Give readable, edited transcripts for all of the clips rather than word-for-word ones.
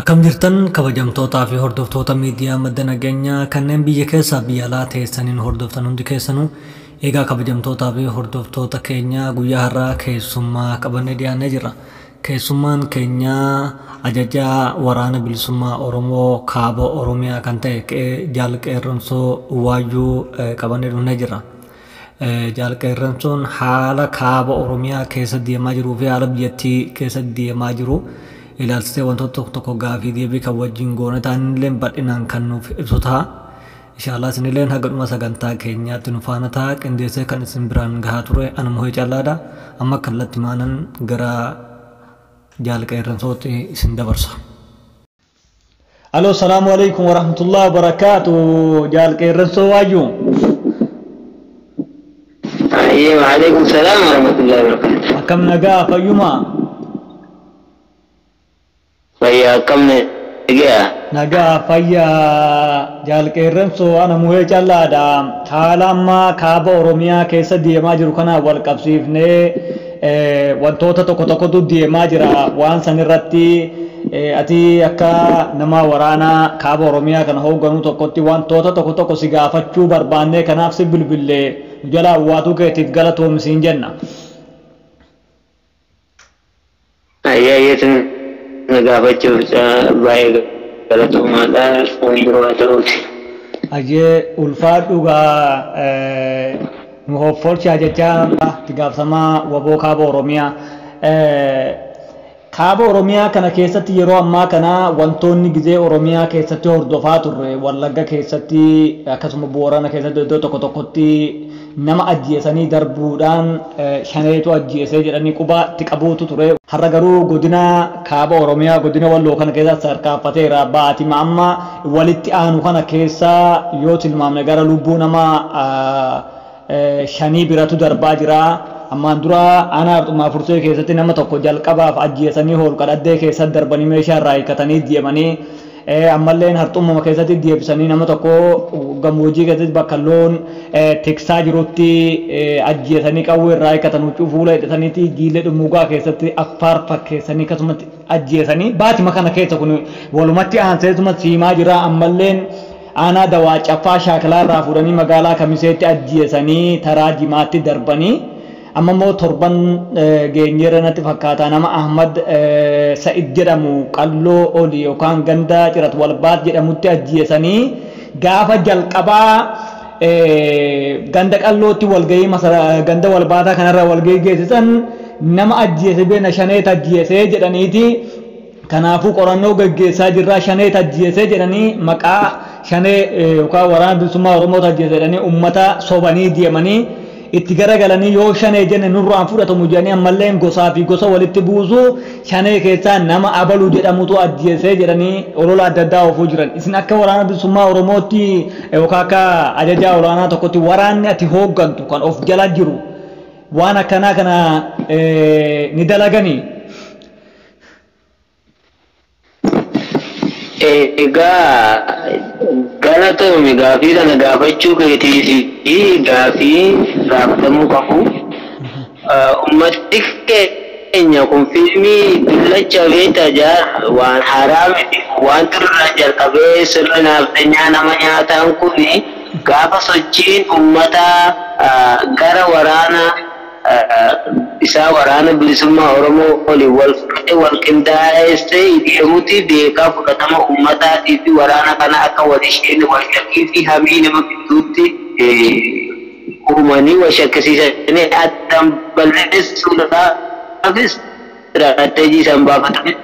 Akkam jirtan kabajamtootaa fi hordoftoota miidiyaa Madda Nageenyaa kanneen biyya keessaa biyya alaa teessaniin hordoftan hundi keessanuu, egaa kabajamtootaa fi hordoftoota keenya, guyyaa har'aa keessummaa qabannee dhiyaannee jirra. Keessummaan keenya ajajaa Waraana Bilisummaa Oromoo Kaaba Oromiyaa kan ta'e Jaal Qeerransoo Waayyuu qabannee dhufnee jirra. Jaal Qeerransoon haala Kaaba Oromiyaa keessa deemaa jiruu fi haala biyyattii keessa deemaa jiru ilaalchisee wantoota tokko tokko gaafii deebii kan wajjin goone ta'anillee bal'inaan kan nuuf ibsu ta'a. Inshaallah isinilleen haga dhuma sagantaa keenyaatti nu faana ta'a. Qindeessee kan isin biraan gahaa ture ana Muhee Callaadha. Amma kallatti maanan gara Jaal Qeerransootti isin dabarsa. Aloo, salaamu alaikum warahmatullahi wabarakaatu, Jaal Qeerransoo Waayyuu. Ayyee, waalaikum salaam warahmatullahi wabarakatuh. Akkam, nagaa fayyumaa? Fayyaa, akkam nagaa? Nagaa fayyaa, Jaal Qeerransoo, ana Muhee Callaadha. Haala ammaa Kaaba Oromiyaa keessa deemaa jiru kana wal qabsiifnee wantoota tokko tokkotu deemaa jira. Waan san irratti ati akka nama waraanaa Kaaba Oromiyaa kana hoogganuu tokkotti wantoota tokko tokko si gaafachuu barbaannee kanaaf si bilbillee, nu jalaa awwaatuu keetiif galatoomi jenna. Ayyee, na gaafachuuf baay'ee galatoomaadha. Waan biroo haa ta'uuti. Ayyee, ulfaadhu gaa, nu hoffolchaa jechaa itti gaafatamaa WBO Kaaba Oromiyaa. Kaaba Oromiyaa kana keessatti yeroo ammaa kana wantoonni gizee Oromiyaa keessatti hordofaa turre, Wallagga keessatti akkasuma Boorana keessatti iddoo tokko tokkotti nama ajjeesanii darbuudhaan shaneetu ajjeesee jedhanii quba itti qabuutu ture. Har'a garuu godina Kaaba Oromiyaa, godina Walloo kana keessatti sarkaaffateera. Baatima amma walitti aanu kana keessa yoo tilmaamne gara lubbuu nama 5 biratu darbaa jira. Ammaan dura aanaa Arxumaa Fursee keessatti nama tokko jalqabaaf ajjeesanii holqa dhaddee keessatti darbanii meeshaa irraa hiikkatanii deemanii, ammalleen Harxummuma keessatti deebisanii nama tokko gammoojjii keessatti bakka loon tiksaa jirutti ajjeesanii qawwee irraa hiikkatan, huccuu fuula hidhataniiti Jiilee Dhummuugaa keessatti Affaar fakkeessanii akkasumatti ajjeesanii. Baatima kana keessa kun walumatti aanseetuma siimaa jira. Ammalleen aanaa Dawaa Caffaa Shaakilaa irraa fuudhanii magaalaa Kamiseetti ajjeesanii taraa Jimaatti darbanii, amma immoo torban geenyeera natti fakkaata, nama Ahmad Sa'id jedhamu Qalloo oli yookaan ganda Cirat Walbaat jedhamutti ajjeesanii. Gaafa jalqabaa ganda Qallootti walgahii ganda Walbaataa kanarra walgahii geessisan, nama ajjeese beena, shaneet ajjeesee jedhaniiti, kanaafuu qorannoo gaggeessaa jirraa, shaneet ajjeesee jedhanii, maqaa shanee yookaan Waraana Bilisummaa Oromoo ajjeese jedhanii ummata sobanii deemanii, itti garagalanii yoo shanee jenne nurraan fudhatamu jedhanii ammalleen gosaa fi gosa walitti buusu, shanee keessaa nama abaluu jedhamutu ajjeesee jedhanii olola adda addaa oofuu jiran. Isin akka Waraana Bilisummaa Oromootti yookaan akka ajajaa olaanaa tokkotti waraanni ati hooggantu kan of jala jiru waan akkanaa kana ni dalaganii? Egaa galatoomi gaafii kana gaafachuu keetii fi gaafii gaafatamuu qabu. Ummati keenya kun fiilmii dullacha beektaa jaar, waan haaraa miti. Waan durarraa jalqabee sirna nafxanyaa nama nyaataan kun gaafa sochiin uummataa gara waraana isaa Waraana Bilisummaa Oromoo waliin wal fudhatee wal qindaa'ee deemuuti beekaa fudhatama uummataatii fi waraana kana akka wal isheen wal shakkii fi hamii nama gidduutti uumanii wal shakkisiisanii addaan balleessuudhaafis istiraateejii isaan baafatanii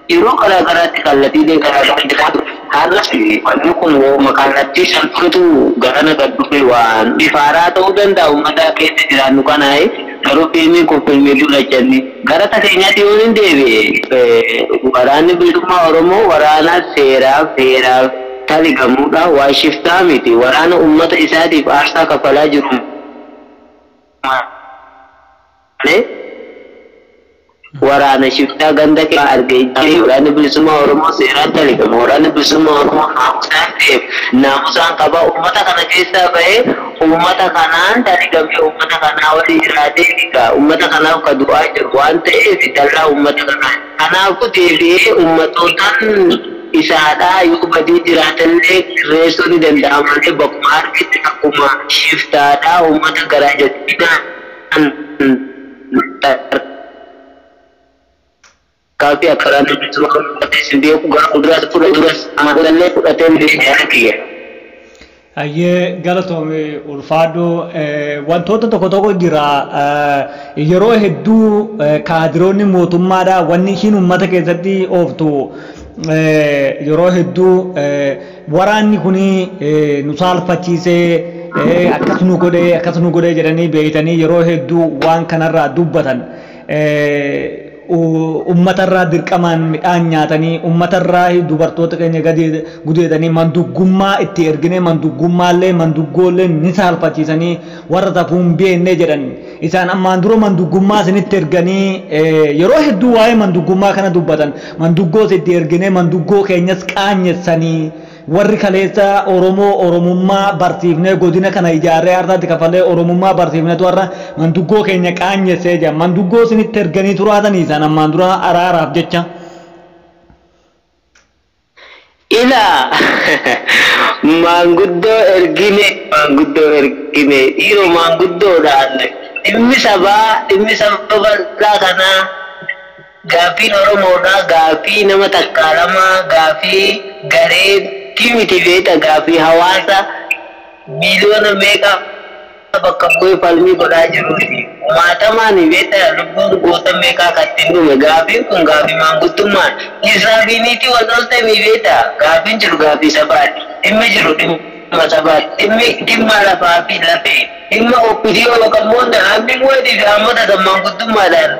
yeroo garaa garaatti kallattiilee garaa garaa. Har'as wanni kun wooma kallattii salphatu garana gad dhufe, waan bifa haaraa ta'uu danda'a uummata keessa jiraannu kanaayi, garuu fiilmiin kun fiilmii dullachanni. Gara keenyaatti yoo hin deebi'e, Waraanni Bilisummaa Oromoo waraana seeraaf heeraaf taligamuudha, waa shiftaa miti, waraana uummata isaatiif aarsaa kafalaa jiru malee. Waraana shiftaa ganda kee argee jiru. Waraanni bilisummaa Oromoo seeraan taligama. Waraanni bilisummaa Oromoo naamusaan ta'eef naamusaan qaba. Uummata kana keessaa bahee uummata kanaan taligamee uummata kanaa waliin jiraatee egaa uummata kanaaf ka du'aa jiru waan ta'eef dallaa uummata kanaa. Kanaafuu deebi'ee uummatootaan isaadhaa yoo badii jiraatallee sirreessuu ni danda'a malee bakkuma argetti akkuma shiftaadhaa uummata garaa jabinaan kaaffii akka waraanni bilisummaa Oromoo beeku gara fuulduraas fuula duras fudhatee ni kiyya. Ayyee, galatoome, ulfaadhu. Wantoota tokko tokko jira. Yeroo hedduu kaadiroonni mootummaadha wanni ishiin uummata keessatti ooftu, yeroo hedduu waraanni kun nu saalfachiisee, akkas nu godhee, akkas nu godhee jedhanii beeytanii yeroo hedduu waan kanarraa dubbatan. Uummatarraa dirqamaan midhaan nyaatanii, uummatarraa dubartoota keenya gadi gudeedanii, manduggummaa itti ergine, manduggummaallee manduggoollee ni saalfachiisanii, warra safuun beekne jedhan. Isaan ammaan dura manduggummaa isinitti erganii yeroo hedduu waa'ee manduggummaa kana dubbatan. Manduggoos itti ergine, manduggoo keenyas qaanyessanii, warri kaleessa Oromoo Oromummaa barsiifnee, godina kana ijaarree, aarsaatti kafallee Oromummaa barsiifnetu warra manduggoo keenya qaanyessee jira. Manduggoo isinitti erganii turaatanii isaan ammaan dura araaraaf jecha. Ilaa, maanguddoo ergine, maanguddoo ergine, dhiiroo maanguddoodhaan dhimmi sabaa, dhimmi saba bal'aa kanaa, gaaffiin Oromoodhaa gaaffii nama takkaa lamaa, gaaffii garee miti beekta, gaaffii hawaasa miiliyoona meeqa bakka bu'ee falmii godhaa jiruuti. Maatamaan beekta, lubbuun goota meeqaa kan ittiin dhume. Gaaffiin kun gaaffii maanguddummaan isaa fi niitii wal loltamii beekta. Gaaffiin jiru gaaffii sabaati. Dhimmi jiru dhimma sabaati. Dhimmi dhimma lafaa fi lafee. Dhimma obbisii yookaan immoo hambi bu'eetii fi hammata kan maanguddummaadhaan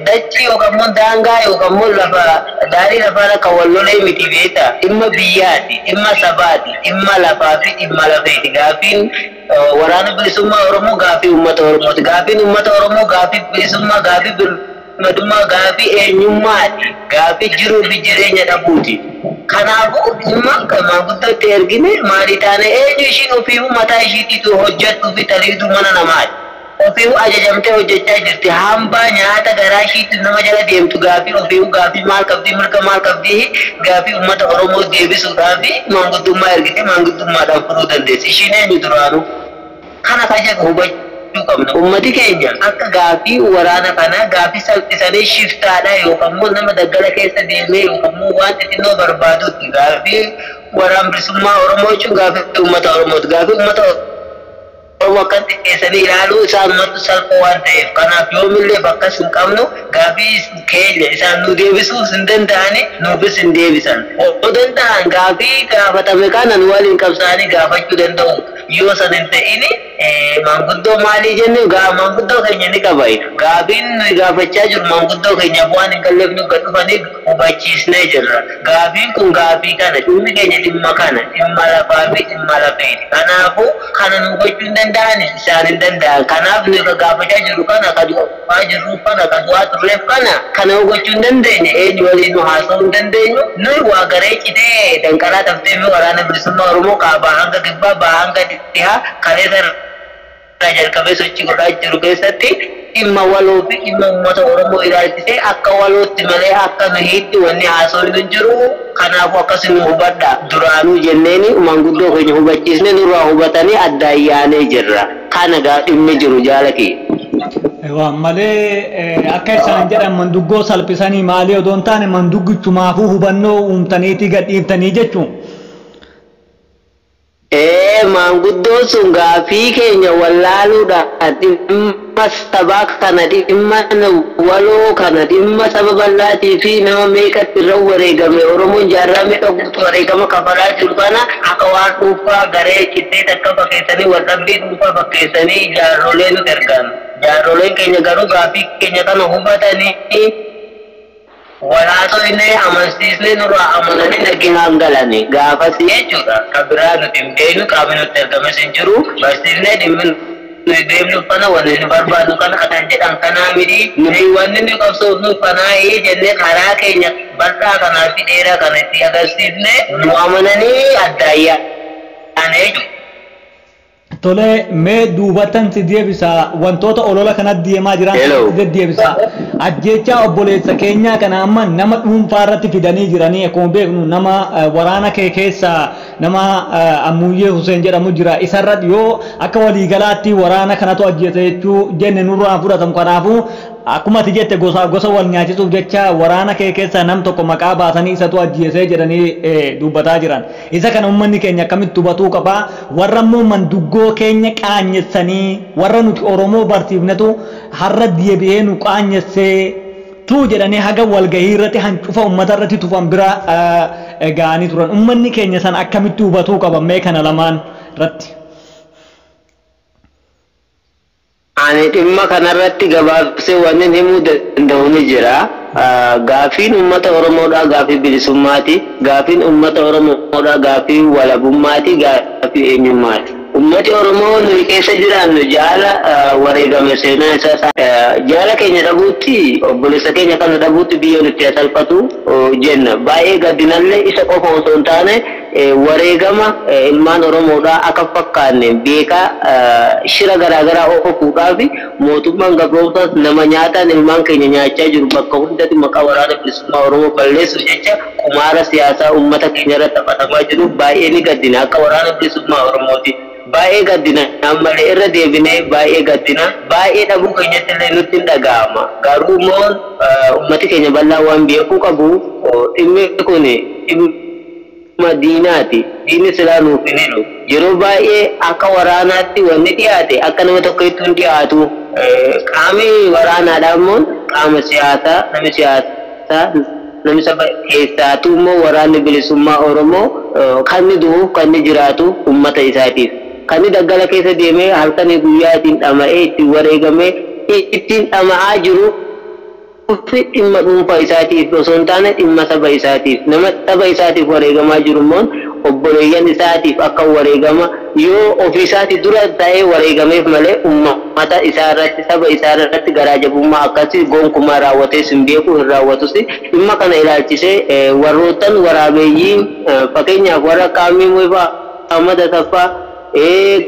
dachii yookaan immoo daangaa yookaan immoo lafa daarii lafaa akka wal lolee miti beekta. Dhimma biyyaati, dhimma sabaati, dhimma lafaa fi dhimma lafeeti. Gaaffiin waraana bilisummaa Oromoo gaaffii uummata Oromooti. Gaaffiin uummata Oromoo gaaffii bilisummaa, gaaffii birmadummaa, gaaffii eenyummaati. Gaaffii jiruu fi jireenya dhabuuti. Kanaafuu dhimma maanguddootti ergine maalii taane, eenyu ishiin ofiifuu mataa ishiitiitu hojjettuu fi taliituu mana namaati. Ofiifuu ajajamtee hojjechaa jirti. Hambaa nyaata garaa ishiitti nama jala deemtu gaaffii ofiifuu gaaffii maal qabdii, mirga maal qabdii, gaaffii uummata Oromoo deebisuudhaaf maanguddummaa ergite maanguddummaadhaan furuu dandeessi. Ishiin eenyu duraanuu? Kana ka jedhu hubachuu qabna. Uummati keenya akka gaaffii waraana kanaa gaaffii salphisanii shiftaadha yookaan immoo nama daggala keessa deemee yookaan immoo waan xixinnoo barbaadutti. Gaaffii waraana bilisummaa Oromoo jechuun gaaffii uummata Oromooti. Gaaffii uummata Oromoo akkan xiqqeessanii ilaaluu isaanumatti salphoo waan ta'eef, kanaaf yoomillee bakkas hin qabnu. Gaaffii keenya isaan nu deebisuus hin danda'ani, nuufis hin deebisan. Yoo danda'an gaaffii gaafatame kana nu waliin qabsaa'anii gaafachuu danda'u. Yoo san hin ta'in, maanguddoo maalii jenne, maanguddoo keenya ni qaba. Gaaffiin nuyi gaafachaa jiru maanguddoo keenyaaf waan hin galleef nu gad dhufanii hubachiisnee jirra. Gaaffiin kun gaaffii kana, dhimmi keenya dhimma kana, dhimma lafaa fi dhimma lafeeti. Kanaafuu kana nu gochuu hin danda'an, isaan hin danda'an. Kanaaf nuyi ka gaafachaa jiru kana, ka du'aa jirru kana, ka du'aa turreef kana, kana gochuu hin dandeenye, eenyu waliin nu haasa'uu hin dandeenyu. Nuyi waa garee citee danqaraa taftee fi waraana bilisummaa Oromoo kaabaa hanga kibbaa, bahaa hanga dhihaa kaleessa irraa jalqabee sochii godhaa jiru keessatti dhimma waloo fi dhimma uummata Oromoo ilaalchisee akka walootti malee akka nuyiitti wanni haasofnu hin jiru. Kanaafuu akkas nu hubadha duraanuu jenneeni maanguddoo keenya hubachiisne, nurraa hubatanii addaan yaanee jirra. Kana gaa dhimmi jiru, jaala kiyya. Waan malee akka isaan jedhan manduggoo salphisanii maalii odoo hin taane, manduggichumaafuu hubannoo uumtaniitii gadhiiftanii jechuun. Ee, maanguddoon sun gaaffii keenya wallaaluudhaan dhimma sabaa kana, dhimma waloo kana, dhimma saba bal'aatii fi nama meeqatti irra wareegame, Oromoon jaarraa meeqa guutuu wareegama kafalaa jiru kana akka waan dhuunfaa garee cittee takka fakkeessanii, waldhabbii dhuunfaa fakkeessanii jaarrolee nu ergan. Jaarroleen keenya garuu gaaffii keenya kana hubatanii, walaasoo amansiisnee, nurraa amananii nagaan galani gaafas jechuudha. Kan biraa nuti hin beeknu, qaamni nutti ergames hin jiru. Barsiisnee dhimmi Nuyi deemnu kana, wanni nu barbaadu kana kan jedhan kanaa miti, nuyi wanni nu qabsoofnu kanaa jennee karaa keenya bal'aa kanaa fi dheeraa kana itti agarsiifne nu amananii addaan yaa'an jechuudha. Tole, mee duubattan si deebisa, wantoota olola kanatti deemaa jiran si deddeebisa. Ajjeechaa obboleessa keenyaa kana amma nama dhuunfaa irratti fidanii jiranii, akkuma beeknu nama waraana kee keessa nama Ammuyyee Hussein jedhamu jira. Isarratti yoo akka waliigalaatti waraana kanatu ajjeese jechuu jenne nurraa fudhatamu. Kanaafuu akkuma ati jette gosa gosa wal nyaachisuuf jecha waraana kee keessa nam tokko maqaa baasanii isatu ajjeesee jedhanii dubbataa jiran. Isa kana uummanni keenya akkamitti hubatuu qaba? Warra immoo manduggoo keenya qaanyessanii, warra nuti Oromoo barsiifnetu har'a deebi'ee nu qaanyessee tuu jedhanii haga walgahii irratti hancufa uummata irratti tufan bira ga'anii turan. Uummanni keenya sana akkamitti hubatuu qaba mee kana lamaan irratti? Ani dhimma kanarratti gabaabsee wanni himuu danda'u ni jira. Gaafiin uummata Oromoodhaa gaafii bilisummaati. Gaafiin uummata Oromoodhaa gaafii walabummaati. Gaafii eenyummaati. Uummati Oromoo nuyi keessa jiraannu jaala wareegame seenaa isaa jaala keenya dhabuutti, obboleessa keenya kana dhabuutti biyya nutti salphatu jenna. Baay'ee gaddinallee isa qofa osoo hin taane wareegama ilmaan Oromoodhaa akka fakkaanne beekaa shira garaagaraa oofuudhaaf mootummaan gabroomsaas nama nyaataan ilmaan keenya nyaachaa jiru bakka hundatti maqaa Waraana Bilisummaa Oromoo balleessuuf jecha qumaara siyaasaa uummata keenya irratti taphatamaa jiru baay'ee ni gaddina akka Waraana Bilisummaa Oromooti. Baay'ee gaddina, ammallee irra deebinee baay'ee gaddina, baay'ee dhabuu keenyatti illee nutti hin dhaga'ama. Garuu immoo uummati keenya bal'aa waan beekuu qabu, dhimmi kun dhimma diinaati. Diinni silaa nuuf hin hilu. Yeroo baay'ee akka waraanaatti wanni dhiyaate akka nama tokkotti hin dhiyaatu. Qaamni waraanaadha immoo qaama siyaasaa, namni siyaasaa, namni saba keessaatu immoo Waraanni Bilisummaa Oromoo kan inni du'uuf, kan inni jiraatu uummata isaatiif. Kan inni daggala keessa deemee halkanii guyyaa ittiin dhama'ee, ittiin wareegamee, ittiin dhama'aa jiru dhimma dhuunfaa isaatiif osoo hin taane dhimma saba isaatiif. Nama saba isaatiif wareegamaa jiru immoo obboleeyyan isaatiif akka wareegama yoo ofii isaati dura ta'ee wareegameef malee uummata isaa irratti, saba isaa irratti garaa jabummaa akkasii gonkumaa raawwatees hin beeku, hin raawwatus. Dhimma kana ilaalchisee warroottan waraabeeyyii, fakkeenyaaf warra qaamii muifaa Ahmad Asaffaa,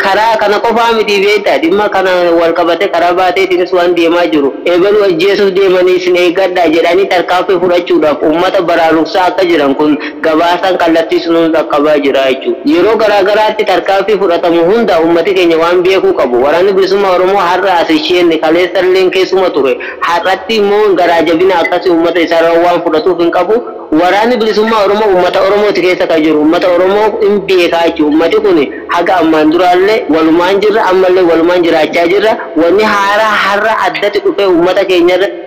karaa kana qofaa miti beektaa, dhimma kana wal qabate karaa baateetiinis waan deemaa jiru eegaluu ajjeesuuf deemanii isin eeggadhaa jedhanii tarkaanfii fudhachuudhaaf uummata baraarufsaa akka jiran kun gabaasaan kallattii sunuun dhaqqabaa jira jechuudha. Yeroo garaa garaatti tarkaanfii fudhatamu hunda uummati keenya waan beekuu qabu, Waraanni Bilisummaa Oromoo har'a as isheen kaleessallee keessuma ture, har'atti immoo garaa jabina akkasii uummata isaarraa waan fudhatuuf hin qabu. Waraanni Bilisummaa Oromoo uummata Oromooti keessa kan jiru, uummata Oromoo hin beekaa jechuudha. Uummati kun haga ammaan duraallee walumaan jirra, ammallee walumaan jiraachaa jirra. Wanni haaraa har'a addatti dhufee uummata keenya irratti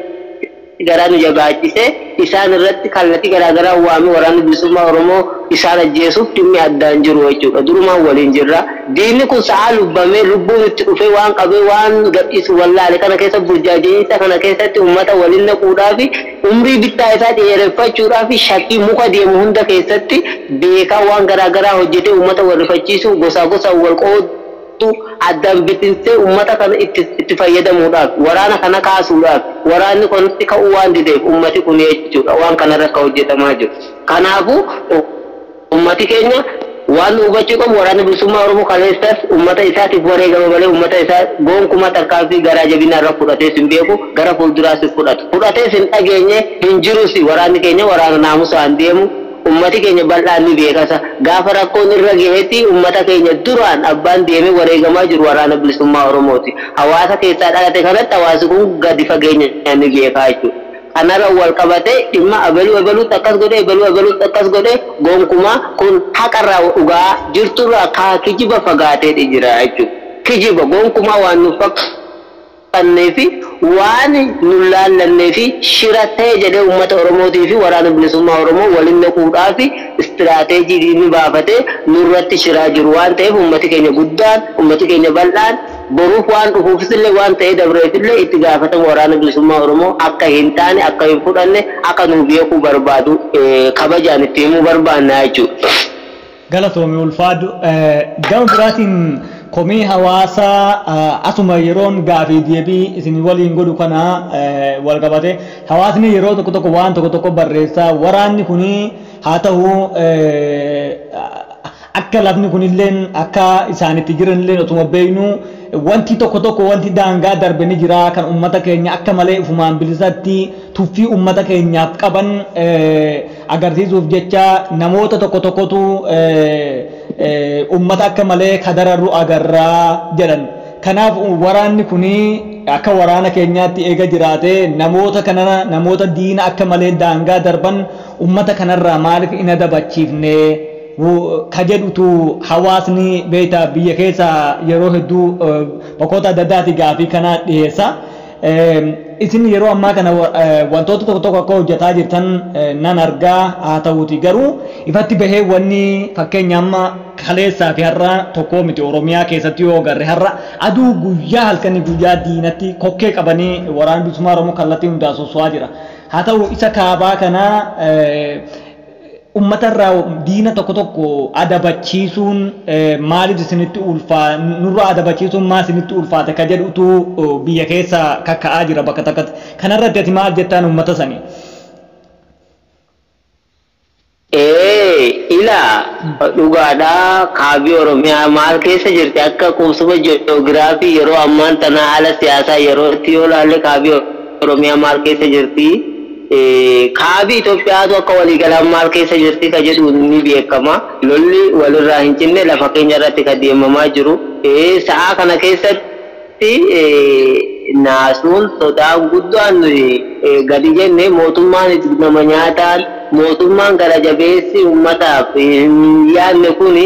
garaa nu jabaachise isaan irratti kallattii garaagaraa waamee Waraanni Bilisummaa Oromoo isaan ajjeesuuf dhimmi addaan jiru jechuudha. Durumaan waliin jirra. Diinni kun sa'aa lubbamee lubbuun itti dhufee waan qabee waan gadhiisu wallaale kana keessa, burjaajiinsa kana keessatti uummata waliin naquudhaaf, umrii bittaa isaa dheereffachuudhaaf, shakkii muka deemu hunda keessatti beekaa waan garaagaraa hojjetee uummata wal rifachiisuu, gosa gosaan wal qoodu, addaan bittinsee uummata kana itti fayyadamuudhaaf waraana kana kaasuudhaaf, waraanni kunutti ka'uu waan dideef uummati kun jechuudha waan kanarra akka hojjetamaa jiru. Kanaafuu uummati keenya waan hubachuu qabu, Waraanni Bilisummaa Oromoo kaleessas uummata isaatiif wareegama malee uummata isaa gonkumaa tarkaanfii garaa jabinaa irra fudhatees hin beeku, gara fuulduraas hin fudhatu. Fudhatees hin dhageenye, hin jirus. Waraanni keenya waraana naamusaan deemu, ummati keenya bal'aan ni beekasa. Gaafa rakkoon irra gahetti ummata keenya duraan abbaan deemee wareegamaa jiru Waraana Bilisummaa Oromooti. Hawaasa keessaa dhalate kanatti hawaasi kun gadi fageenya ni beekaa jechuudha. Kanarra wal qabatee dhimma abaluu abaluutti akkas godhe, abaluu abaluutti akkas godhe, gonkumaa kun haqarraa, dhugaa jirturraa kaa kijiba fagaateeti jira jechuudha. Kijiba gonkumaa waan nu fakkaannee fi waan nu laallannee fi shira ta'e jedhee uummata Oromootii fi Waraana Bilisummaa Oromoo waliin naquudhaaf istiraateejii inni baafatee nurratti shiraa jiru waan ta'eef, uummati keenya guddaan, uummati keenya bal'aan boruuf waan dhufuufis illee, waan ta'ee dabreefillee itti gaafatama Waraana Bilisummaa Oromoo akka hin taane, akka hin fudhanne, akka nu beekuu barbaadu kabajaan itti himuu barbaanna jechuudha. Galatoomi, ulfaadhu. Gama biraatiin Komii hawaasaa asuma yeroon gaafii deebii isin waliin godhu kana wal qabate hawaasni yeroo tokko tokko waan tokko tokko barreessaa waraanni kuni haa ta'u akka lafni kunilleen akka isaanitti jiranillee otuma beeknu wanti tokko tokko wanti daangaa darbe ni jira kan ummata keenya akka malee ufumaan bilisatti tuffii ummata keenyaaf qaban agarsiisuuf jecha namoota tokko tokkotu ummata akka malee kadararru agarraa jedhan. Kanaaf waraanni kuni akka waraana keenyaatti eega jiraate namoota kana namoota diina akka malee daangaa darban ummata kanarraa maaliif hin adabachiifne ka jedhutu hawaasni beektaa biyya keessa yeroo hedduu bakkoota adda addaati gaafii kana dhiyeessa. Isin yeroo ammaa kana wantoota tokko tokko akka hojjetaa jirtan nan argaa haa ta'uuti garuu ifatti bahee wanni fakkeenya amma kaleessaa fi har'a tokko miti Oromiyaa keessatti yoo agarre har'a aduu guyyaa halkanii guyyaa diinatti kokkee qabanii waraanni bilisummaa Oromoo kallattii hundaa soso'aa jira. Haa ta'u isa kaabaa kana uummatarraa diina tokko tokko adabachiisuun maaliif isinitti ulfaa nurraa adabachiisuun maal isinitti ulfaate ka jedhutu biyya keessa kakka'aa jira bakka takkatti. Kanarratti ati maal jettaan uummata sanii? Ilaa dhugaadhaa kaabii Oromiyaa maal keessa jirti akka qubsuma ji'oogiraafii yeroo ammaan tana haala siyaasaa yeroo itti yoo ilaalle kaabii Oromiyaa maal keessa jirti? Kaabii Itoophiyaatu akka waliigalaan maal keessa jirti ka jedhu ni beekama. Lolli walirraa hin cinne lafa keenya irratti ka deemamaa jiru. Sa'aa kana keessatti naasuun sodaan guddaan gadi jenne mootummaan nama nyaataan mootummaan gara jabeessi uummataaf hin yaadne kuni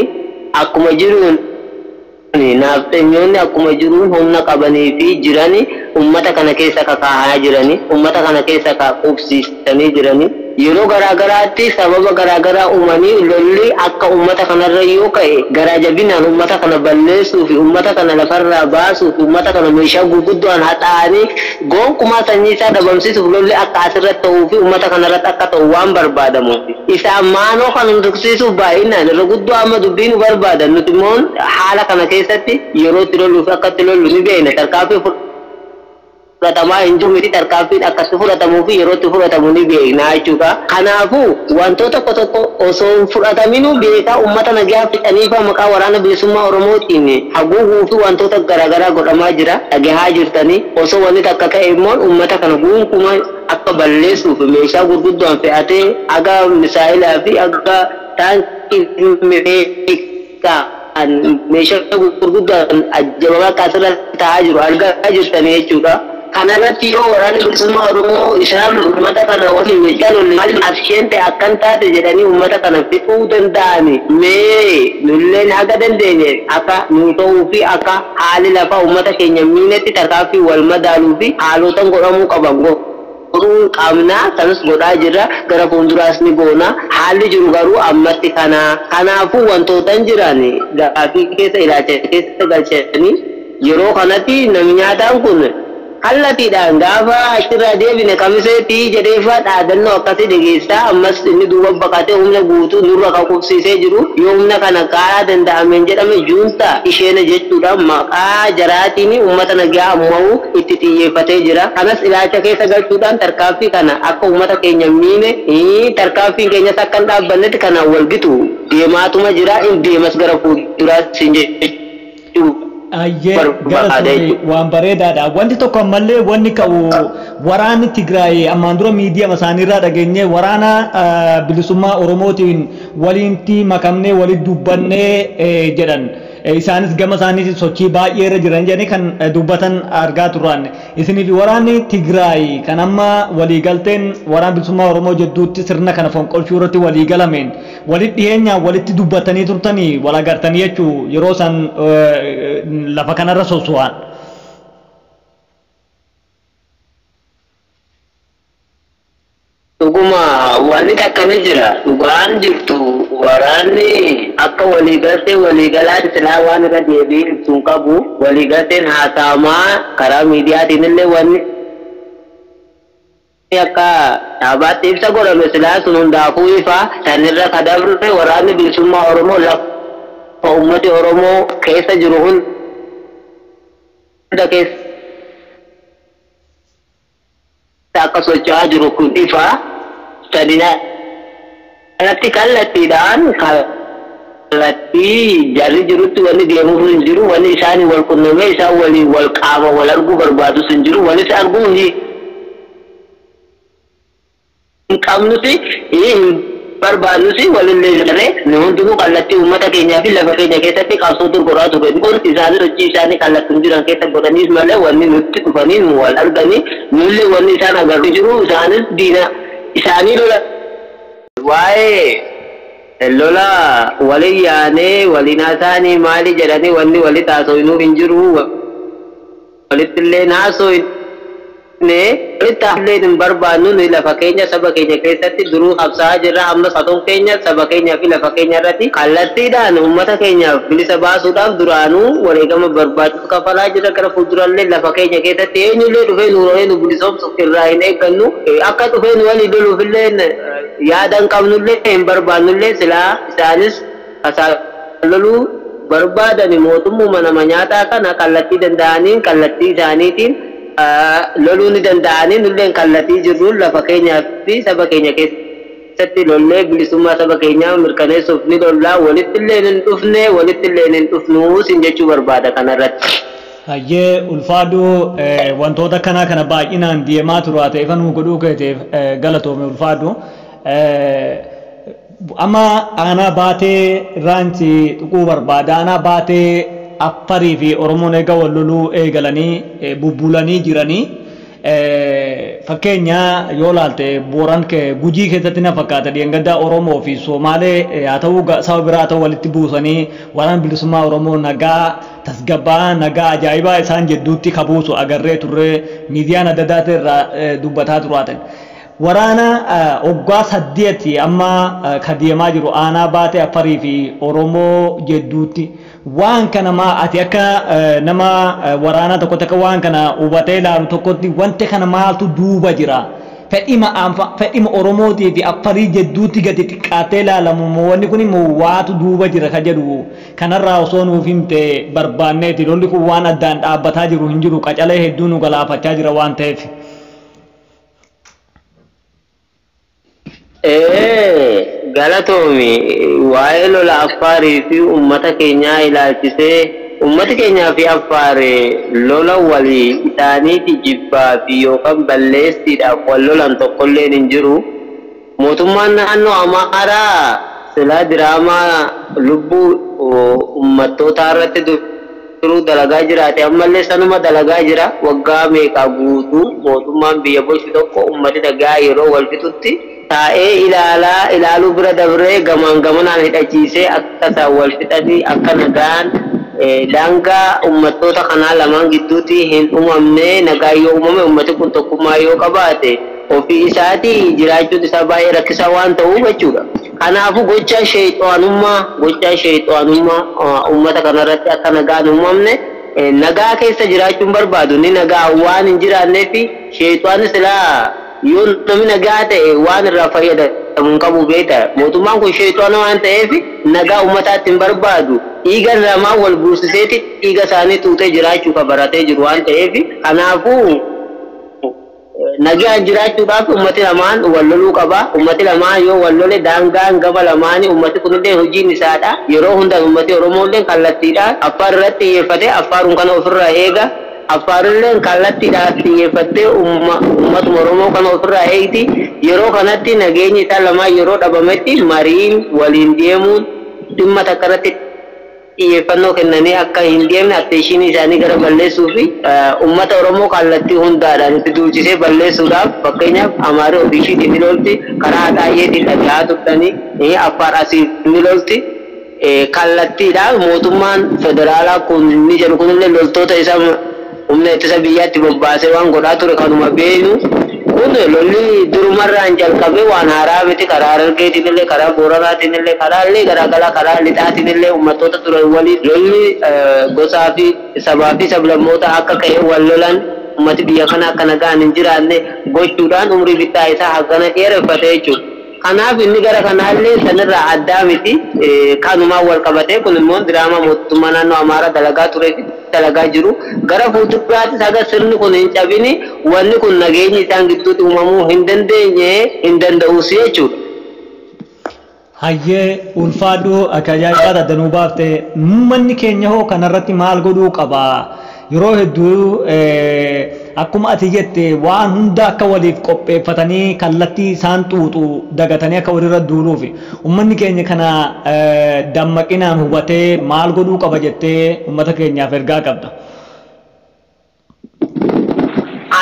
akkuma jiruun naafxanyoonni akkuma jiruun humna qabanii fi jirani uummata kana keessa kakaahaa jirani uummata kana keessa qubsiisanii jirani yeroo garaagaraatti sababa garaagaraa uumanii lolli akka uummata kanarra yoo ka'e garaa jabinaan uummata kana balleessuu fi uummata kana lafarraa baasuu fi uummata kana meeshaa gurguddoon haxaa'anii gonkumaa sanyii isaa dhabamsiisuuf lolli akka asirratti ta'uu fi uummata kanarratti akka ta'u waan barbaadamuuf. Isa maanoo kan tuqsiisuuf baay'inaan irra guddoo amma dubbii nu barbaadan nuti immoo haala kana keessatti yeroo itti lolluuf akka itti lollu ni beekna tarkaanfii fudhatamaa hin jiru miti tarkaanfiin akkasi fudhatamuu fi yeroo itti fudhatamu ni beekna jechuudha. Kanaafuu wantoota tokko tokko osoo hin fudhataminuu beekaa uummata nagaa fixaniifa maqaa waraana bilisummaa Oromootiin haguuguu fi wantoota garaagaraa godhamaa jira dhagahaa jirtanii osoo wanni takka ka'e immoo uummata kana gonkumaa akka balleessuuf meeshaa gurguddoon fe'atee aga misaayilaa fi aga taankii meeqaa meeshaa gurguddoon ajjabamaa akka asirra taa'aa jiru argaa jirtanii jechuudha. Kanarratti yoo waraanni bilisummaa Oromoo isaan uummata kana waliin meeshaa maal as isheen ta'e akkan taate jedhanii uummata kana fixuu danda'ani mee nulleen haga dandeenye akka nu ta'uu fi akka haalli lafaa uummata keenya miinetti tarkaanfii wal madaaluu fi haalotan godhamuu qaban godhuu qabna sanas godhaa jirra gara fuulduraas ni goona haalli jiru garuu ammatti kana kanaafuu wantootan jiran gaafii keessa ilaalcha keessa galchanii yeroo kanatti namni nyaataan kun kallattiidhaan gaafa achirraa deebine kamiseetti jedheefaa dhaadannoo akkasii dhageessaa ammas inni duuba baqatee humna guutuu nurra kan qubsiisee jiru yoo humna kana karaa danda'ameen jedhame juunta isheena jechuudha maqaa jaraatiin uummata nagaa ammoo itti xiyyeeffatee jira. Kanas ilaalcha keessa galchuudhaan tarkaanfii kana akka uummata keenya miine tarkaanfiin keenyas akka hin dhaabbannetti kana walgitu deemaatuma jira in deemas gara fuulduraatti hin jechuudha. Ayyee gara waan bareedaadha. Wanti tokko ammallee wanni ka'u waraanni Tigraay ammaan dura miidiyaa isaaniirraa dhageenye waraana bilisummaa Oromootiin waliinti makamnee walitti dubbannee jedhan. Isaanis gama isaaniitiin sochii baay'ee irra jiran jedhanii kan dubbatan argaa turran. Isiniif waraanni Tigraay kan amma waliigalteen waraana bilisummaa Oromoo jidduutti sirna kana fonqolchuu irratti waliigalameen walitti dhiyeenyaan walitti dubbatanii turtanii wal agartanii jechuu yeroo isaan lafa kanarra soso'an. Dhuguma wanni takka ni jira. Dhugaan jirtu waraanni akka waliigaltee waliigalaatti silaa waan irra deebi'ee ibsuun qabu waliigalteen haasa'amaa karaa miidiyaatiin illee wanni akka dhaabaatti ibsa godhame silaa sun hundaafuu ifa sanirra kadabre waraanni bilisummaa Oromoo lafa uummati Oromoo keessa jiru hunda keessa akka socho'aa jiru kun ifa. Sadina kanatti kallattiidhaan kallattii jarri jirutti wanni deemuuf hin jiru, wanni isaanii wal qunnamee isaan waliin wal qaama wal arguu barbaadus hin jiru, walis arguu hin qabnuti hin barbaadnusi walillee jirre. Nu hundinuu kallattii uummata keenyaa fi lafa keenya keessatti qabsoo dorgoraa ture. Kun isaanii sochii isaanii kallattiin jiran keessa godhaniis malee wanni nutti dhufanii nu wal arganii nullee wanni isaan agarru jiru, isaanis diina isaanii lola. Waa'ee lola walin yaanee waliin haasaanii maali jedhanii wanni walitti haasofnuuf hin jiru, walitti illee haasofne, walitti illee hin barbaannu. Nuyi lafa keenya saba keenya keessatti duruu qabsaa'aa jirra. Ammas hatoon keenya saba keenyaa fi lafa keenya irratti kallattiidhaan uummata keenyaaf bilisa baasuudhaaf duraanuu wareegama barbaachisu kafalaa jirra. Gara fuuldurallee lafa keenya keessatti eenyullee dhufee nu ro'ee nu bilisoomsu irraa hin eeggannu. Akka dhufee nu walii loluufillee yaada hin qabnullee hin barbaannullee. Silaa isaanis kasaa loluu barbaadani mootummuma nama nyaataa kana kallattii danda'aniin kallattii isaaniitiin loluu ni danda'anii, nulleen kallattii jirruun lafa keenyaa fi saba keenya keessatti lollee bilisummaa saba keenyaa mirkaneessuuf ni lollaa. Walitti illee hin dhufne, walitti illee hin dhufnuu sin jechuu barbaada kanarratti. Hayyee, ulfaaduu. Wantoota kana kana baay'inaan deemaa tura ta'e nuu godhuu keetiif galatoome, ulfaadhu. Amma aanaa Baatee irraansi tuquu barbaada. Aanaa Baatee Affarii fi Oromoon eega wal loluu eegalanii bubbulanii jiranii. Fakkeenya yoo laalte Booran Gujii keessatti na fakkaata dheengaddaa Oromoo fi Somaalee haa ta'uu saba biraa haa ta'u walitti buusanii waraana bilisummaa Oromoo nagaa tasgabbaa nagaa ajaa'ibaa isaan jidduutti kabuusu agarree turre, miidiyaan adda addaa irraa dubbataa turaatan. Waraana waggaa 8 amma ka deemaa jiru aanaa Baatee Affarii fi Oromoo jidduutti. Waan kana maa ati akka nama waraanaa tokkotti, akka waan kana hubatee ilaalu tokkotti, wanti kana maaltu duuba jira? Fedhima Oromootii fi Affarii jidduutti gadi xiqqaatee ilaalamu moo wanni kun immoo waatu duuba jira ka jedhu kanarraa osoo nuuf himte barbaanneeti. Lolli kun waan addaan dhaabbataa jiru hin jiru, qacalee hedduu nu galaafachaa jira waan ta'eef. Galatoomi. Waa'ee lola Affaarii fi uummata keenyaa ilaalchisee, uummati keenyaa fi Affaar lola walii isaaniiti jibbaa fi yookaan balleessiidhaaf wal lolan tokkolleen hin jiru. Mootummaan naannoo Amaaraa silaa diraamaa lubbuu uummattootaa irratti duruu dalagaa jiraate ammallee sanuma dalagaa jira. Waggaa meeqaa guutuu mootummaan biyya bulchu tokko uummati nagaa yeroo wal fixutti taa'ee ilaalaa ilaaluu bira dabree gamaan gamanaan hidhachiisee akka isaan wal fixanii akka nagaan daangaa uummattoota kanaa lamaan gidduutti hin uumamne, nagaa yoo uumame uummati kun tokkummaa yoo qabaate ofii isaatii jiraachuun isaa baay'ee rakkisaa waan ta'uuf jechuudha. Kanaafuu gochaa sheexwaanummaa uummata kanarratti akka nagaan uumamne nagaa keessa jiraachuun barbaadu ni nagaa waan hin jiraanneef sheexwaanni silaa yoo namni nagaa ta'e waan irraa fayyadamu hin qabu beekta. Mootummaan kun sheexwaana waan ta'eef nagaa uummataatti hin barbaadu. Dhiiga lamaan wal buusiseeti dhiiga isaanii tuutee jiraachuu ka baratee jiru waan ta'eef, kanaafuu nagaan jiraachuudhaaf ummati lamaan wal loluu qaba. Ummati lamaan yoo wal lole daangaan gama lamaanii ummati kunillee hojiin isaadha. Yeroo hunda ummati Oromoollee kallattiidhaan Affaar irratti xiyyeeffatee Affaaruun kana ofirraa eega. Affaarillee kallattiidhaan xiyyeeffattee ummatuma Oromoo kana ofirraa eegdi. Yeroo kanatti nageenyi isaa lamaan yeroo dhabametti mariin waliin deemuun dhimma takka irratti xiyyeeffannoo kennanii akka hin deemne attention isaanii gara balleessuu fi uummata Oromoo kallattii hundaadhaan itti duulchisee balleessuudhaaf, fakkeenyaaf Amaarri ofii ishiitiin ni lolti, karaa Haxaayyeetiin dhagahaa turtanii, Affaar asii ni lolti. Kallattiidhaan mootummaan federaalaa kun ni jedhu kunillee loltoota isaa humna ittisa biyyaatti bobbaasee waan godhaa ture kanuma beenu. Kun lolli durumarraan jalqabee waan haaraa miti. Karaa Harargeetiin illee, karaa Booranaatiin illee, karaa illee garaagaraa, karaa Lixaatiin illee uummattoota turan waliin lolli gosaa fi sabaa fi sablammoota akka ka'e wal lolan ummati biyya kana akka nagaan hin jiraanne gochuudhaan umrii bittaa isaa hagana dheereffate jechuudha. Kanaaf inni gara kanaallee sanirraa addaa miti kanumaan wal qabatee kun immoo diraamaa mootummaa naannoo Amaaraa dalagaa turee fi dalagaa jiru. Gara fuulduraattis haga sirni kun hin cabini wanni kun nageenyi isaan gidduutti uumamuu hin dandeenye hin danda'us jechuudha. Hayyee ulfaadhuu akka ajaa'ibaa addanuu baafte uummanni keenya hoo kanarratti maal godhuu qaba? Yeroo hedduu akkuma ati jette waan hunda akka waliif qopheeffatanii kallattii isaan xuuxu dagatanii akka walirra duuluuf uummanni keenya kana dammaqinaan hubatee maal godhuu qaba jettee uummata keenyaaf ergaa qabda.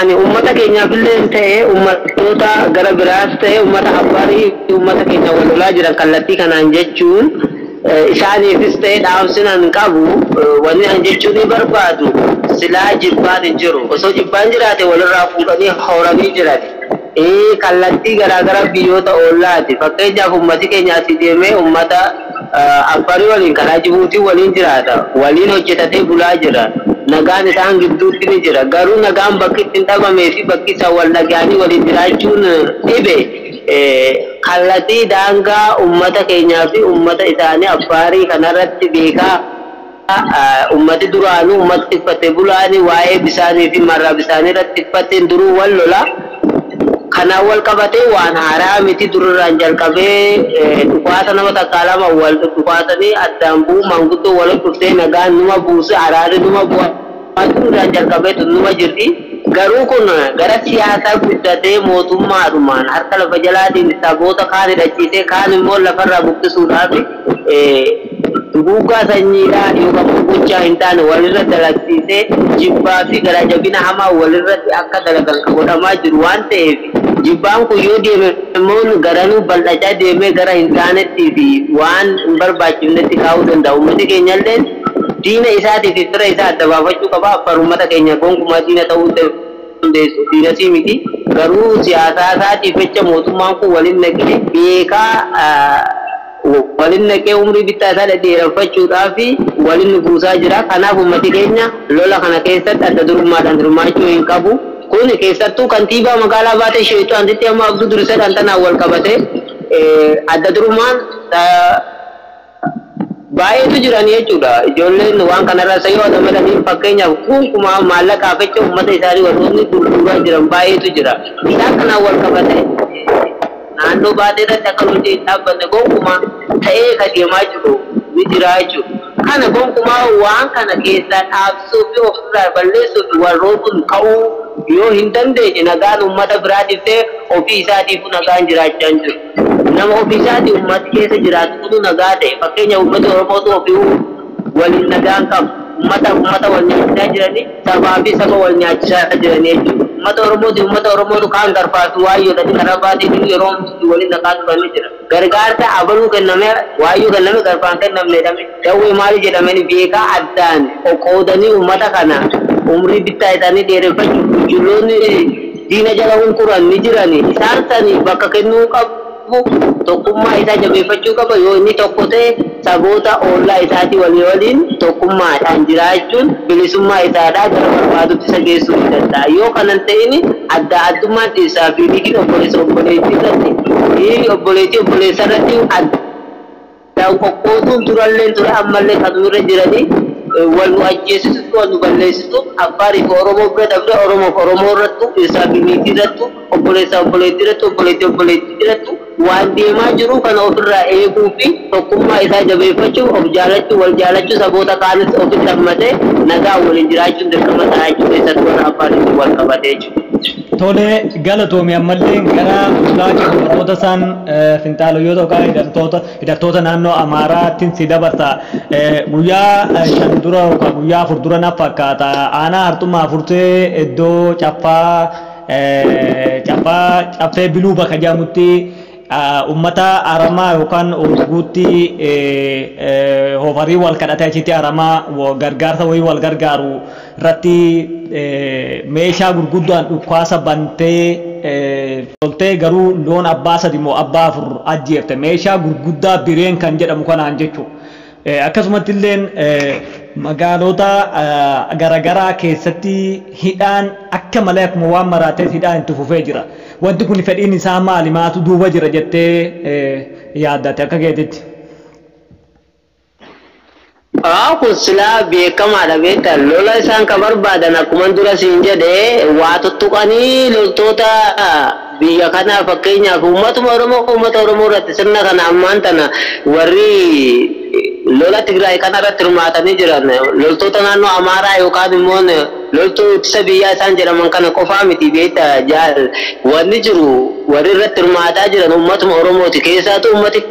Ani uummata keenyaaf illee ta'e uummattoota gara biraas ta'e uummata Affaarii uummata keenya wal lolaa jiran kallattii kanaan jechuun isaaniifis ta'e dhaamsinaan qabu wanni an jechuun ni barbaadu silaa jibbaan hin jiru. Osoo jibbaan jiraate walirraa fuudhanii horanii jirati. Kallattii garaagaraa biyyoota ollaati. Fakkeenyaaf uummati keenya asii deemee uummata Affaarii waliin karaa Jibuutii waliin jiraata. Waliin hojjetatee bulaa jira. Nagaan isaan gidduutti ni jira. Garuu nagaan bakki ittiin dhabamee fi bakki isaan wal dhaga'anii waliin jiraachuun dhibe kallattii daangaa uummata keenyaa fi uummata isaanii Affaarii kanarratti beekaa uummati duraanuu uummata tiffatee bulaanii waa'ee bisaanii fi marraa bisaanii irratti tiffatteen duruu wal lola. Kanaan wal qabatee waan haaraa miti durarraan jalqabee dhukaasa nama takkaa lama wal dhukaasanii addaan bu'u manguddoo wal dhuftee nagaan numa buuse araarri numa bu'a durarraan jalqabee numa jirti. Garuu kun gara siyaasaa guddatee mootummaadhumaan harka lafa jalaatiin saboota kaan hidhachiisee kaan immoo lafarraa buqqisuudhaaf duguuggaa sanyiidhaa yookaan gochaa hin taane walirra dalagsiisee jibbaa fi garaa jabina hamaa walirratti akka dalagan godhamaa jiru waan ta'eef jibbaan kun yoo deeme immoo garanuu bal'achaa deemee gara hin taanetti fi waan hin barbaachifnetti kaa'uu danda'a. Uummati keenyallee diina isaatii fi fira isaa adda baafachuu qaba. Affar uummata keenya gonkumaa diina ta'uu dandeessu diina sii miti. Garuu siyaasaa isaatiif jecha mootummaan kun waliin naqee beekaa waliin naqee umrii bittaa isaa dhedheereffachuudhaaf waliin buusaa jira. Kanaaf uummati keenya lola kana keessatti adda durummaadhaan hirmaachuu hin qabu. Kun keessattuu kantiibaa magaalaa Baatee Sheetuu Antitti amma Abduu Dursee tanaan wal qabate adda durummaan baay'eetu jiran jechuudha. Ijoolleen waan kanarraa sayyoo adamadanii fakkeenyaaf kunkumaa maallaqaaf jecha uummata isaanii warroonni gurguraa jiran baay'eetu jira. Isaan kanaan wal qabate naannoo Baatee irratti akka lolli hin dhaabbanne gonkumaa ta'ee kan deemaa jiru ni jira jechuudha. Kana gonkumaa waan kana keessaa dhaabsuu fi ofirraa balleessuu fi warroon kun ka'uu yoo hin dandeenye nagaan uummata biraatiif ta'e ofii isaatiif nagaan jiraachaa hin jiru. Nama ofii isaatii uummati keessa jiraatu kun nagaa ta'e fakkeenya uummati Oromootu ofii waliin nagaan qabu. Uummata wal nyaachisaa jiranii sabaa fi saba wal nyaachisaa jiranii jechuudha. Uummata Oromooti uummata Oromootu kaan garfaa fi waayyoodhaan karaa baatii yeroo waliin nagaa turanii jira. Gargaarsa abaluu kenname waayyuu kenname garfaan kennamne jedhame dawwee maali jedhameen beekaa addaan qoqqoodanii uummata kana umrii bittaa isaanii dheereffachuuf ijjoolonni diina jala hunkuran ni jirani. Isaan sanii bakka kennuu qabu. Tokkummaa isaa jabeeffachuu qaba. Yoo inni tokko ta'e saboota ollaa isaatii walii waliin tokkummaadhaan jiraachuun bilisummaa isaadhaa gara barbaadutti isa geessuu ni danda'a. Yoo kanan ta'in adda addummaan dhiirsaa fi niitiin obboleessa obboleettii irratti obboleettii obboleessa irratti addaan qoqqootuun durallee ture ammallee kanuma irra jiranii wal nu ajjeesisutu wal nu balleessitu Affaarii fi Oromoo bira dabre Oromoof Oromoo irrattu dhiirsaa fi niitii irrattu obboleessa obboleettii irrattu obboleettii obboleettii irrattu waan deemaa jiru kana ofirraa eeguu fi tokkummaa isaa jabeeffachuu of jaalachuu wal jaalachuu saboota kaanis ofitti hammatee nagaa waliin jiraachuun dirqama ta'a jechuudha keessattuu warra Affaariitiin wal qabatee jechuudha. Tole galatoomi ammallee gara ulaa hordoftoota isaan finxaaloyyoo yookaan hidhattoota naannoo Amaaraattiin si dabarta. Guyyaa 5 dura yookaan guyyaa 4 dura na fakkaata. Aanaa Harxummaa Furtee iddoo caffaa caffee biluu bakka jedhamutti uummata aramaa yookaan urguutti hofarii wal kadhatee achitti aramaa gargaarsa wayii wal gargaaru irratti meeshaa gurguddaan dhukaasa bantee toltee garuu loon abbaa 3 moo abbaa 4 ajjeefte meeshaa gurguddaa bireen kan jedhamu kanaan jechuudha. Akkasumatti illee magaalota garaagaraa keessatti hidhaan akka malee akkuma waan maraatee hidhaan itti fufee jira. Wanti kun fedhiin isaa maali, maatu duuba jira jettee yaaddate akka keetitti? Kun silaa beekamaadha beektaa. Lola isaan ka barbaadan akkuma dura siin jedhe waa tuttuqanii loltoota biyya kanaa, fakkeenyaaf uummatuma Oromoo, uummata Oromoo irratti sirna kana ammaan tana warri lola Tigraay kana irratti hirmaatanii jiran loltoota naannoo Amaaraa yookaan immoo loltuu ittisa biyyaa isaan jedhaman kana qofaa miti beektaa jaal. Wanni jiru warri irratti hirmaataa jiran uummatuma Oromooti. Keessaatu uummati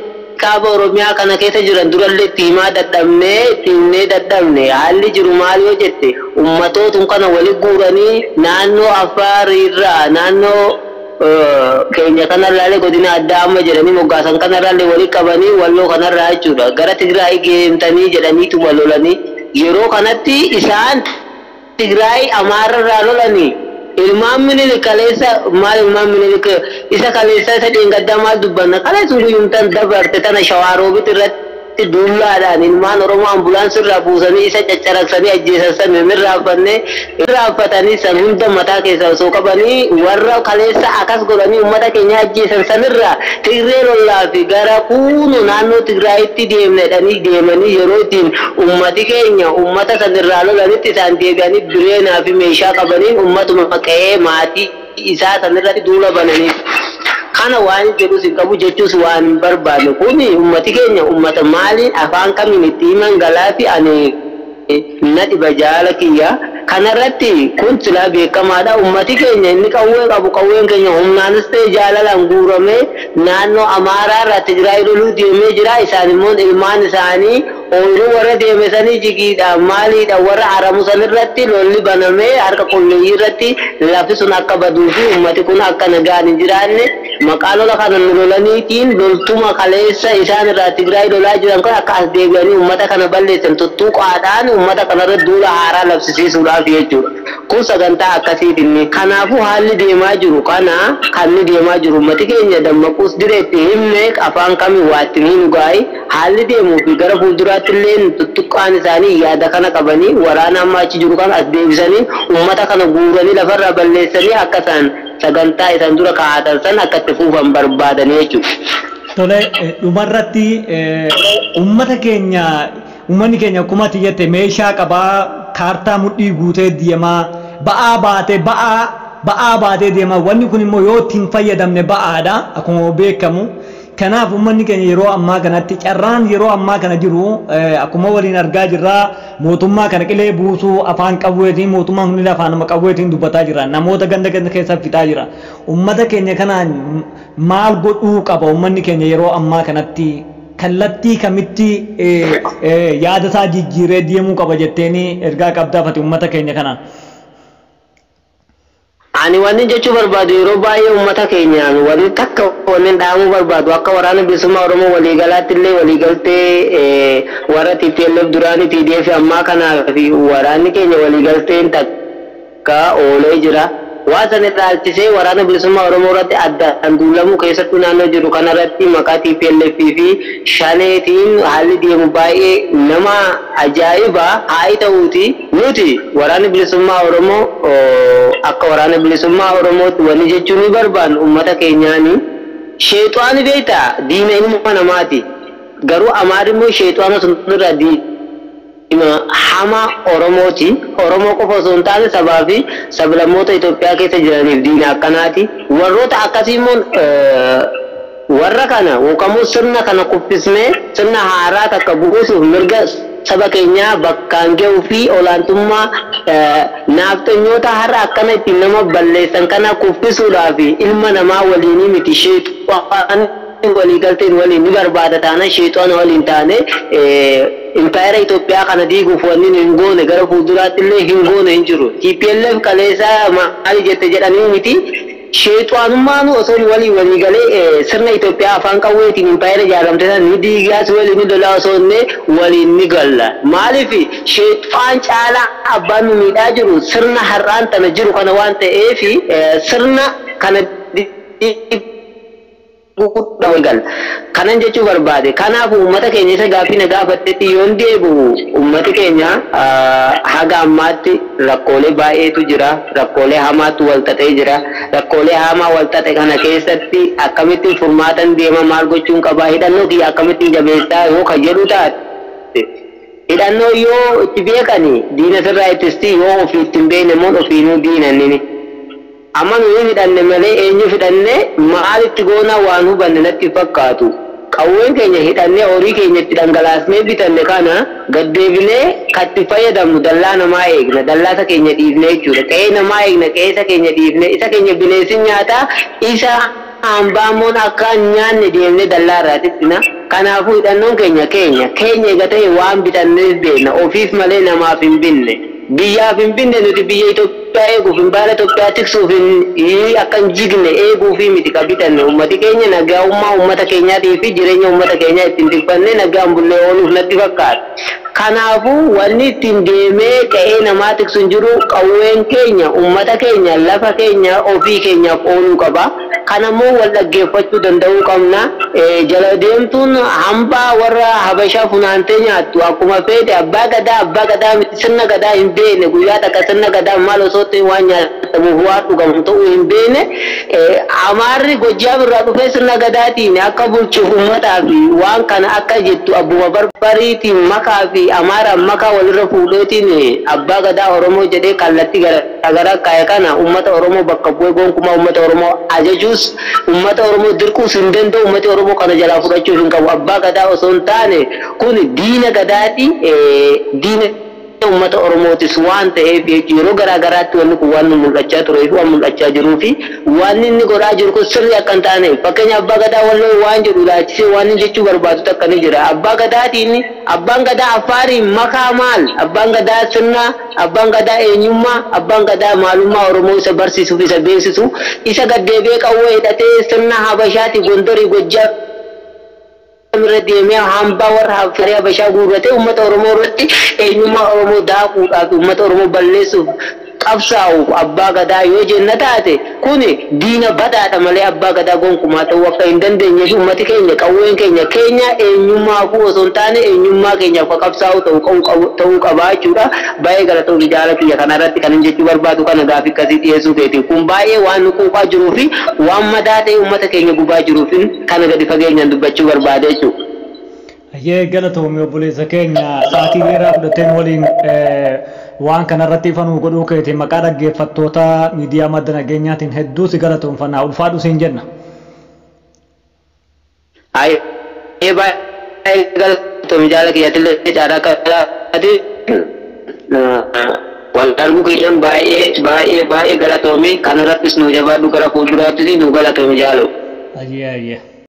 kaaba Oromiyaa kana keessa jiran durallee itti himaa dadhabnee, itti himnee dadhabne. Haalli jiru maal yoo jette, uummatootum kana wali guuranii naannoo Affaar irraa naannoo keenya kanarraallee godina addaa amma jedhanii moggaasan kanarraallee wali qabanii Walloo kanarraa jechuudha gara Tigraay geemtanii jedhaniituma lolanii. Yeroo kanatti isaan Tigraay Amaararraa lolanii ilmaan Minilik kaleessa maal, ilmaan Minilik isa kaleessa isa dheengaddaa maal dubbanna, kaleessa guyyumtan dabarte tana Shawaroobit irratti dullaadhaan ilmaan Oromoo ambulaansii irraa buusanii isa caccaraqsanii ajjeesan san irraanfanne. Irraanfatanii san hunda mataa keessaa osoo qabanii warra kaleessa akkas godhanii uummata keenya ajjeesan sanirraa Tigree lollaa fi gara kuunu naannoo Tigraayitti deemne jedhanii deemanii, yeroo ittiin uummati keenya uummata sanirraa lolanitti isaan deebi'anii bireenaa fi meeshaa qabaniin uummatuma qe'ee maatii isaa sanirratti duula bananii. Kana waan jedhus hin qabu, jechuus waan hin barbaanne. Kuni ummati keenya ummata maaliin afaan kamiin itti himan galaa fi ani na dhiba jaala kiyya kanarratti. Kun silaa beekamaadha. Ummati keenya inni qawwee qabu, qawween keenya humnaanis ta'e jaalalaan guuramee naannoo Amaaraa irraa Tigraay loluu deemee jira. Isaan immoo ilmaan isaanii ooyiruu warra deeme sanii jigiidha maaliidha warra haramu sanirratti lolli banamee harka qulleeyyii irratti lafi sun akka baduu fi ummati kun akka nagaan hin jiraanne maqaa lola kana nu lolaniitiin loltuma kaleessa isaan irraa Tigraay lolaa jiran kun akka as deebi'anii ummata kana balleessan tuttuqaadhaan ummata kanarra duula haaraa labsisiisuudhaaf jechuudha. Kun sagantaa akkasiitiin. Kanaafuu haalli deemaa jiru kana kan inni deemaa jiru ummati keenya dammaquus dire itti himne afaan kamiin waa ittiin hinu gaa'e. Haalli deemuu fi gara fuulduraatti illee tuttuqqaan isaanii yaada kana qabanii waraana amma achi jiru kana as deebisanii ummata kana guuranii lafarraa balleessanii akka isaan sagantaa isaan dura kaa'atan san akka itti fuufan barbaadanii jechuudha. Tole, dhumarratti uummata keenya, uummanni keenya akkuma ati jette meeshaa qabaa, kaartaa mudhii guutee deemaa, ba'aa baatee ba'aa baatee deemaa. Wanni kun immoo yoo ittiin fayyadamne ba'aadha akkuma beekamu. Kanaaf uummanni keenya yeroo ammaa kanatti carraan yeroo ammaa kana jiru akkuma waliin argaa jirraa mootummaa kana qilee buusuu afaan qawweetiin, mootummaan hundi afaan qawweetiin dubbataa jira, namoota ganda ganda keessa fixaa jira. Uummata keenya kanaan maal godhuu qaba? Uummanni keenya yeroo ammaa kanatti kallattii kamitti yaada isaa jijjiiree deemuu qaba jetteeni ergaa qabdaafate uummata keenya kanaan? Ani wanni jechuu barbaadu yeroo baay'ee uummata keenyaan wanni takka wanni dhaamuu barbaadu akka waraana bilisummaa Oromoo waliigalaatti illee waliigaltee warra TPLF duraanii TDF ammaa kanaa fi waraanni keenya waliigalteen takka oolee jira. Waan sana ilaalchisee waraana bilisummaa Oromoo irratti addaan duulamuu keessattuu naannoo jiru kanarratti maqaa TPLF fi shaneetiin haalli deemu baay'ee nama ajaa'iba. Haa ta'uuti nuti waraana bilisummaa Oromoo akka waraana bilisummaa Oromootti wanni jechuu ni barbaannu uummata keenyaani. Sheexaani beektaa diina ilma namaati. Garuu Amaarri immoo sheexaana sunirraa diina hamaa Oromooti. Oromoo qofa osoo hin taane sabaa fi sablammoota Itoophiyaa keessa jiraniif diina akkanaati. Warroota akkasii immoo warra kana yookaan sirna kana kuffisnee sirna haaraa takka buusuuf mirga saba keenyaa bakkaan ga'uu fi olaantummaa naafxanyoota har'a akkana ittiin nama balleessan kana kuffisuudhaaf ilma namaa waliinii miti, sheexaan waliigalteen waliin ni barbaada taana sheexaan waliin taane impaayera Itoophiyaa kana diiguuf wanni hin goone gara fuulduraatti illee hin goone hin jiru. TPLF kaleessaa maali jette jedhanii miti. Sheexaanummaan osoo walii walii galee sirna Itoophiyaa afaan qawweetiin impaayera ijaaramte sana ni diigaas waliin ni lolaa osoo inni waliin ni galla. Maaliif sheexaan caalaa abbaan nu miidhaa jiru sirna har'aan tana jiru kana waan ta'eef sirna kana Gurguddaa wal gala. Kanan jechuu barbaade. Kanaaf uummata keenya isa gaaffii na gaafattetti yoon deebi'u, uummati keenya haga ammaatti rakkoolee baay'eetu jira. Rakkoolee hamaatu wal xaxee jira. Rakkoolee hamaa wal xaxe kana keessatti akkamittiin furmaatan deema, maal gochuun qabaa, hidhannoo kiyya akkamittiin jabeessaa yoo kan jedhu taate, hidhannoo yoo itti beekani diina sirraa ittisti, yoo ofii ittiin beekne immoo ofiinuu diinannini. Amma nuyi hidhanne malee eenyu hidhanne maalitti goonaa waan hubanne natti fakkaatu. Qawween keenya hidhannee horii keenya itti dhangalaasnee bitanne kana gaddeebinee katti fayyadamnu dallaa namaa eegna, dallaa isa keenya dhiifne jechuudha. Qe'ee namaa eegna, qe'ee isa keenya dhiifne, isa keenya bineensi nyaataa, isa hambaamoon akka nyaanne deemnee dallaa irraa tiksina. Kanaafuu hidhannoon keenya keenya keenya eega ta'e waan bitanneef beekna, ofiif malee namaaf hin binne. Biyyaaf hin binne. Nuti biyya Itoophiyaa eeguuf hin baala Itoophiyaa tiksuuf hin akka hin jigne eeguufi miti ka bitanne. Ummati keenya nagaa'ummaa uummata keenyaatii fi jireenya uummata keenyaa ittiin tikfannee nagaan bullee ooluuf natti fakkaata. Kanaafuu wanni ittiin deemee qe'ee namaa tiksu hin jiru. Qawween keenya uummata keenya, lafa keenya, ofii keenyaaf ooluu qaba. Kanammoo wal dhaggeeffachuu danda'uu qabna. Jala deemtuun hambaa warra Habashaa funaantee nyaattu akkuma feete abbaa gadaa, abbaa gadaa miti, sirna gadaa hin beekne, guyyaa takka sirna gadaa maal osoo ta'e waan nyaatamuuf waan dhugamu ta'uu hin beekne. Amaarri Gojjaam irraa dhufee sirna gadaatiin akka bulchuuf uummataa fi waan kana akka jettu abbuma barbariitiin makaa fi Amaaraan makaa walirra fuudheetiin abbaa gadaa Oromoo jedhee kallattii garaagaraa kaa'e. Kana uummata Oromoo bakka bu'ee gonkumaa uummata Oromoo ajajuus uummata Oromoo dirquus hin danda'u. Uummati Oromoo kana jalaa fudhachuuf hin qabu. Abbaa gadaa osoo hin taane kun diina gadaati, diina uummata Oromootis waan ta'eef yeroo garaa garaatti wanni kun waan nu mul'achaa turee fi waan mul'achaa jiruu fi waan inni godhaa jiru kun sirrii akka hin taane. Fakkeenya abbaa gadaa Walloo waan jedhu ilaalchisee waan inni jechuu barbaadu takka ni jira. Abbaa gadaatiin abbaan gadaa Affaariin makaa maal? Abbaan gadaa sirna, abbaan gadaa eenyummaa, abbaan gadaa maalummaa Oromoo isa barsiisuuf isa beeksisu, isa gaddeebi'ee qawwee hidhatee sirna Habashaati Gondorii Gojjaa irra deemee hambaa warra Affarii Habashaa guurratee uummata Oromoo irratti eenyummaa Oromoo daakuudhaaf uummata Oromoo balleessuuf qabsaa'uuf abbaa gadaa yoo jenna taate, kuni diina badaadha malee abbaa gadaa gonkumaa ta'uu akka hin dandeenye fi uummati keenya qawween keenya keenya eenyummaafuu osoo hin taane eenyummaa keenyaaf ka qabsaa'u ta'uu qabaa jechuudha. Baay'ee galatoomii jaala kiyya, kanarratti kan hin jechuu barbaadu kana. Gaafii akkasii dhiyeessuu keeti kun baay'ee waan nu quuqaa jiruu fi waan madaa ta'e uummata keenya gubaa jiruuf kana gadi fageenyaan dubbachuu barbaade jechuudha. Ayyee, galatoomii obboleessa keenya, sa'aatii dheeraa fudhateen waliin waan kanarratti ifa nuu godhuu keetiin maqaa dhaggeeffattoota miidiyaa Madda Nageenyaatiin hedduu si galatoomfannaa, ulfaadhu siin jenna. Ayyee, baay'ee galatoomii jaala kiyyatillee, carraa kanaati wal arguu keenyan baay'ee baay'ee baay'ee galatoomii. Kanarrattis nu jabaadhu, gara fuulduraattis nu galatoomii jaalu. Ayyee ayyee.